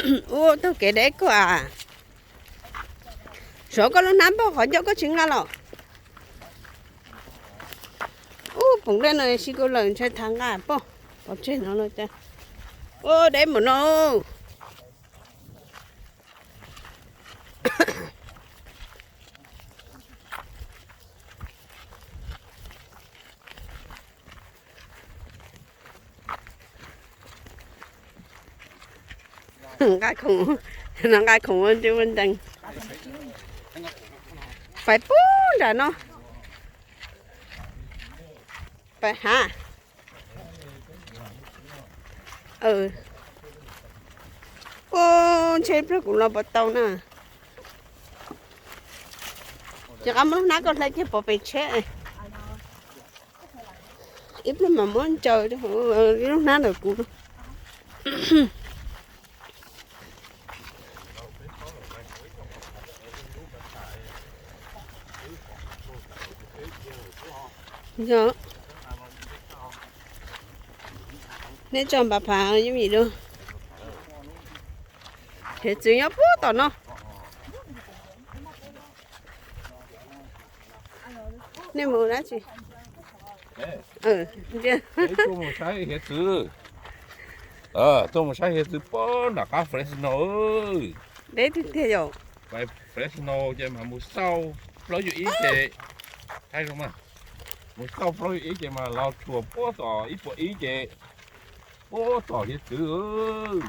Ua taug kev deb koj a. Suav koj lub hnab npog qhov ncauj koj tsis nqa los. Ub, poom dej no sib kub lawm ntshai thav nqa poj pov tseg no los cas. Ub, deb npaum no. Nqa khoom, no nqa khoom ua ntees. Fais puag nram no. Fais hav. Ua, ntshe ib pliag kuv los puas tau na. Ces qab muab lub hnab koj hle kiag pov pem tsheb. Ib pliag mas muab ncaws lub hnab ntawm kuv. Yog, neb tso npav phav yooj yim dua. Hiav txwv nyob puag tom no. Nej mus dab tsi? Tuaj mus saib hiav txwv. Tuaj mus saib hiav txwv puag nram qab Fresno. Deb tiag tiag yom. Fresno ces mas mus xauj plaub caug ib ces, hais zoo mas, mus xauj plaub caug ib ces mas los tsuas puag tom ib puas ib ces puag tom hiav txwv.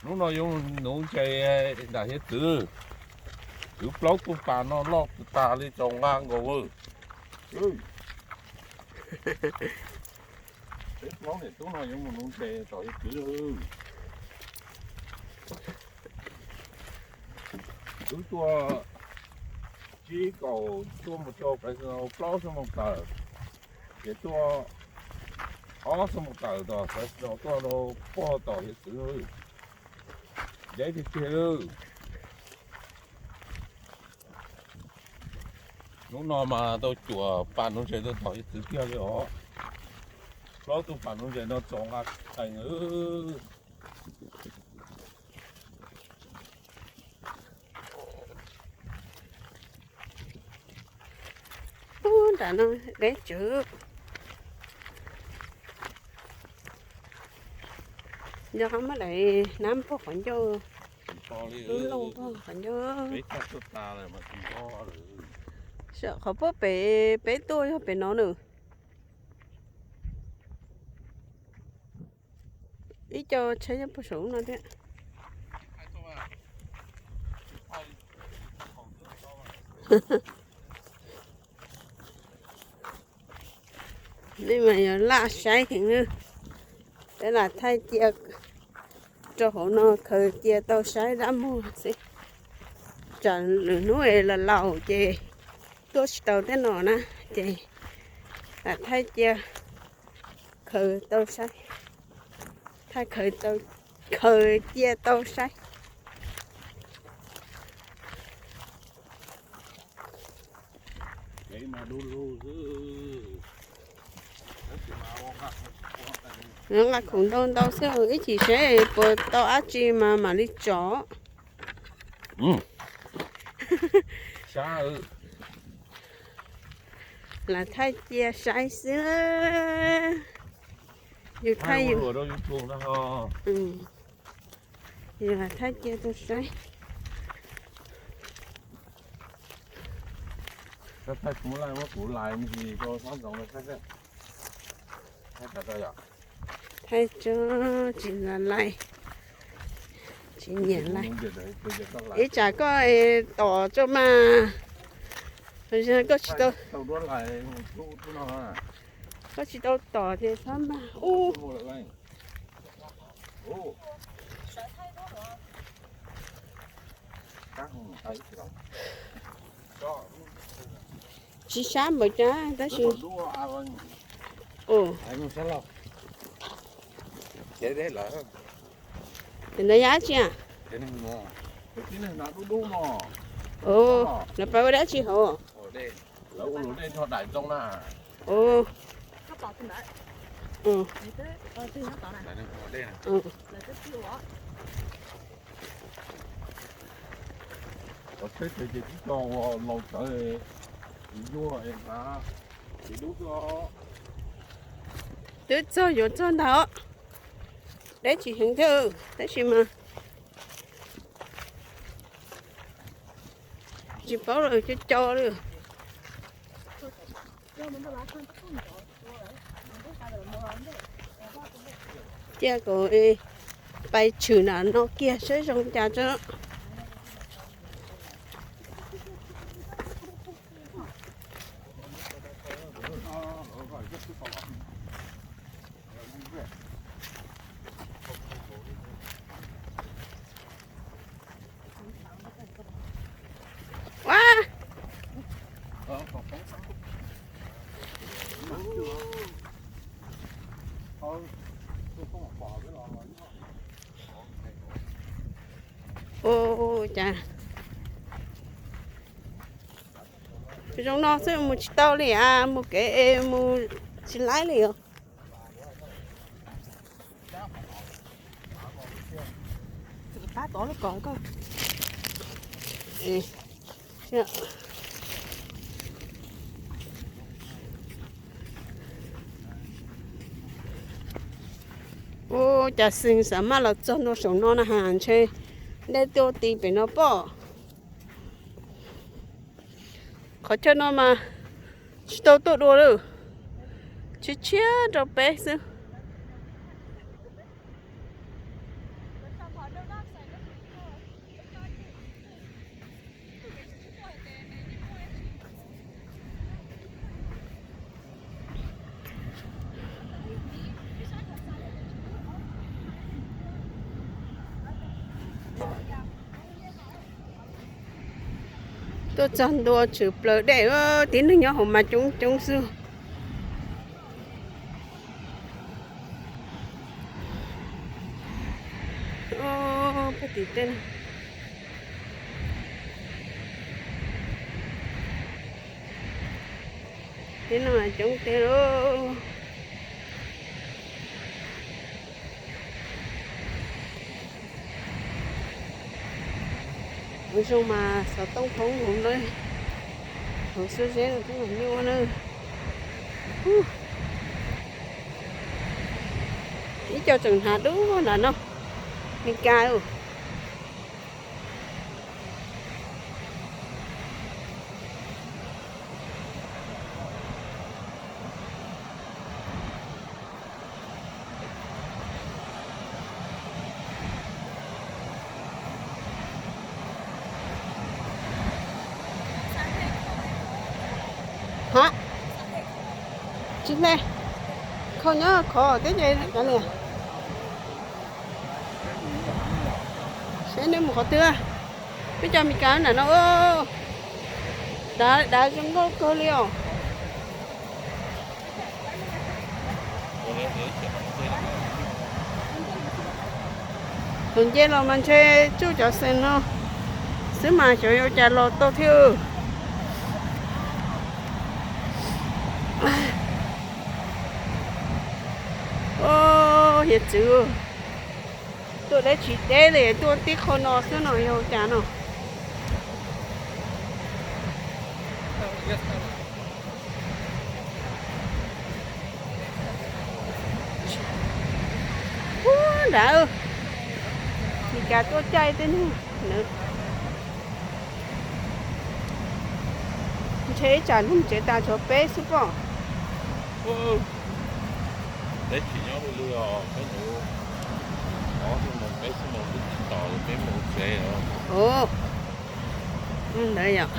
Hnub no yuav nuv ntses nram hiav txwv. Kwv plaub tuaj pas no loj tas li tsaus nqa nkaus. Peb plaub niam tub no yuav mus nuv ntses tom hiav txwv. Wb tuaj tsib kaum tuaj mus rau Fresno plaub xuab moos tawm, ces tuaj ob xuab moos tawm tom Fresno tuaj rau puag tom hiav txwv. Deb tiag tiag. Hnub no mas tau cuam pas nuv ntses tuaj tom hiav txwv kiag li os. Plaub tug pas nuv ntses no txaus nqa qees. Ub, nram no deb tsawv. Yog qab muab daim hnab npog qhov ncauj, lub looj npog qhov ncauj. Qhov puag pem peb tuaj yog pem no nws. Ib co tsheb nyob puag saum no thiab. Nej mas yog laj saib heev na. Peb lam thaij cia rau hauv no khaws cia tau saib dab muag xwb. Tsam lwm hnub es los laus ces tuaj tsis tau tej no na, ces lam thaij cia khaws tau saib. Thaij khaws tau, khaws cia tau saib. Nqa khoom ntau ntau xwb, ib chim seb puas tau dab tsi mas mam li tso. Lam thaij cia saib xwb. Yus thaij, yus lam thaij cia tau saib. Thaij tso, tsis lam lais, tsis nyiam lais. Ib tsam koj tom tso mas, koj tsis tau, koj tsis tau tom ces txhob mag ub. Tsis sab npaum cas tab sis ces ntawd yog dab tsi a? Lawv pab ua dab tsi hauv? Mm. Mm. Ua tsheb ces tib co ua laus tawv, yuag es hnav, ces dub xwb os. Twb txog yuav txog ntag os. Deb tsis heev thiab, tab sis mas tsis paub los cau cau li. Cia kuv pais tshwm nram no kiag saib zoo cas tso. Ua, ua cas zoo no xwb mus tsis tau li as, mus kev es mus tsis laib li os. Ua cas xeev xav maj los txog ntua saum no na has, ntshe dej tuaj ti pem no pob. Qhov chaw no mas tsis tau tuaj dua lawm, tshiab tshiab rau peb xwb. Tuaj txog ntua tshwm plaws dej, tib neeg nyob hauv mas coob coob xwb. Peb tim tej, tib neeg coob tiag lauj. Ua zoo mas xov tooj poob hauv, hauv xuab zeb no twb nyuaj na. Ib co tseem hnav dub nram no, Meskas. Ha, tsis hle, khau nyob khov teb ces kav liam. Saib neb mus qhov twg, peb cov Meskas nram no, dav dav zoo nkauj kawg li os. Thaum nce los mas ntshe tsuj cov xees no xwb mas xyov yuav cas los tau thiab. Hiav txwv, tuaj deb tsis deb li, tuaj tib qho no xwb no yog cas no. Ub, nrad, Meskas tuaj caij tej neeg, ntshe ib tsam neeg tsev tas tshuav peb xwb pob. Peb tsis nyob li os, peb mus ob xuab moos peb xuab moos twb tsis tos li peb mus tsev os. Ntawd yom.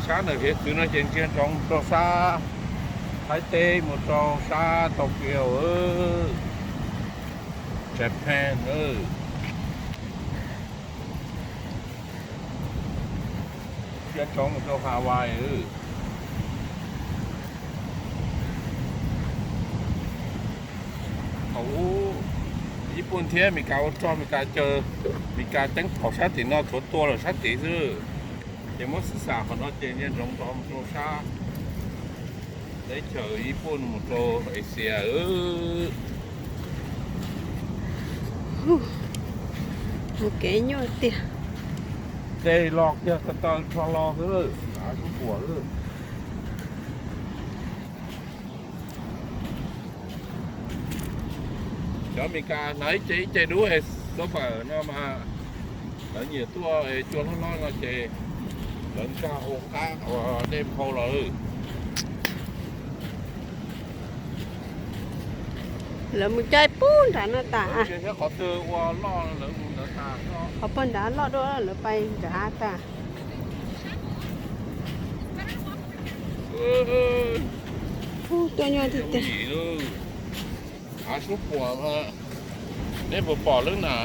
Sab ntawm hiav txwv no ces ntsia ntsoov mus rau sab Thaib teb, mus rau sab Tokyo, Japan. Ntsia ntsoov mus rau Hawaii. Thaum ub Ib Puj thiab Meskas ua rog, Meskas caw, Meskas ceeb phaum sab tim no, tshuav tua lawm sab tid xwb. Ces muab xib xam qhov no ces nyob nyob nrov mus rau sab teb chaws Ib Puj mus rau Asia. Mus kev nyuaj tiag. Tej los kiag taw taw rho los xwb, av sub puam xwb. Cov Amelikas hnav ib ce ib ce dub es xab fawm no mas lawv nyiam tuaj es cua hlob hlob no ces lawv nkag hauv qab uas dej phau los. Lawv mus caij pub nram no tas. Thiab qhov twg ua loj lawv mus ntawd tas. Qhov pawg nrad loj dua lawv pais nrad tas. Tuaj nyuaj tiag tiag. Av sub puam. Neb puas pom lub nam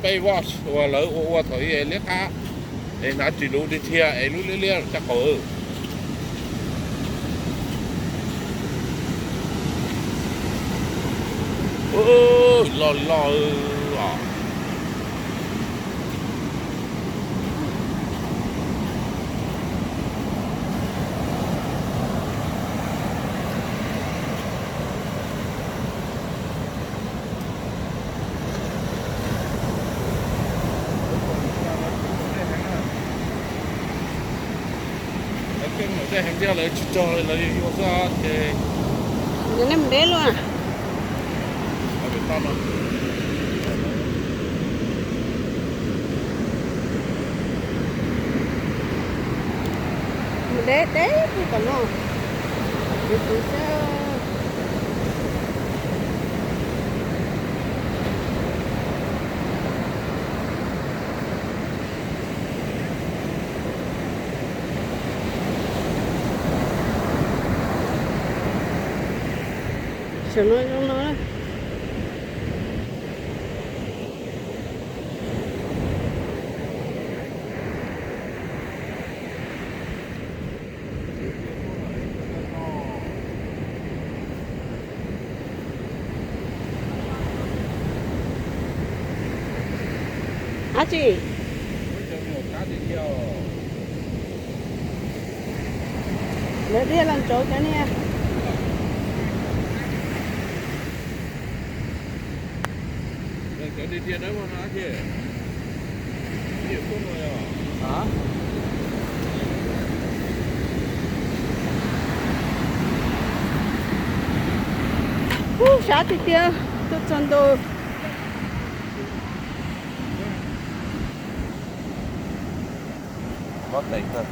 Baywatch uas lawv ua ua thaum ub liab qab es hnav ris luv dhia dhia es lub liab liab caj qaum. Loj loj os. Lawv keej mus dej heev thiab lawv tsis tso lawv yuav xwb ces. Nej mus deb luaj. Mus deb deb puag tom no. Kuv kuv xwb. Saum no zoo no. Dab tsi? Lawv dhia los ntsaum cov niag. Ub, sab tiag tiag, tuaj txog ntua. Mob tes kawg.